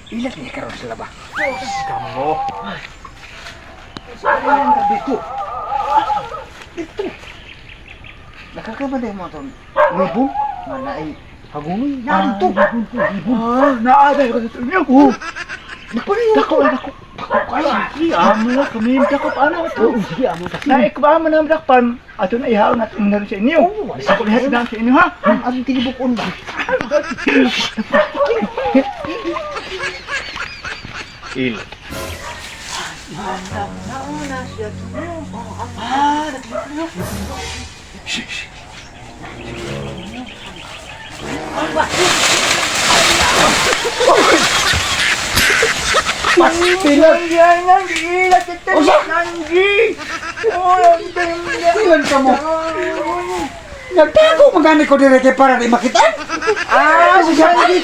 Ilan ni karon sila ba? Kamo. Saan ang dito? Dito. Nakakabantay mo itong libon? Nga na ay hagunoy. Narito. Ah, naaday ko sa inyo. Oh. Dako, dako. Dako kayo. Sige, amo na kami dako pa ano to. Sige, amo ta. Naikba mo na ang dakpan. Ato na ihaw natin na rin sa inyo. Ako lihat na sa inyo ha. Ang tinibukon ba? Il. Pastilan. Usa! Ilan ka mo? Nagtago magani ko dire kay para di makita. Ah, si Sanji.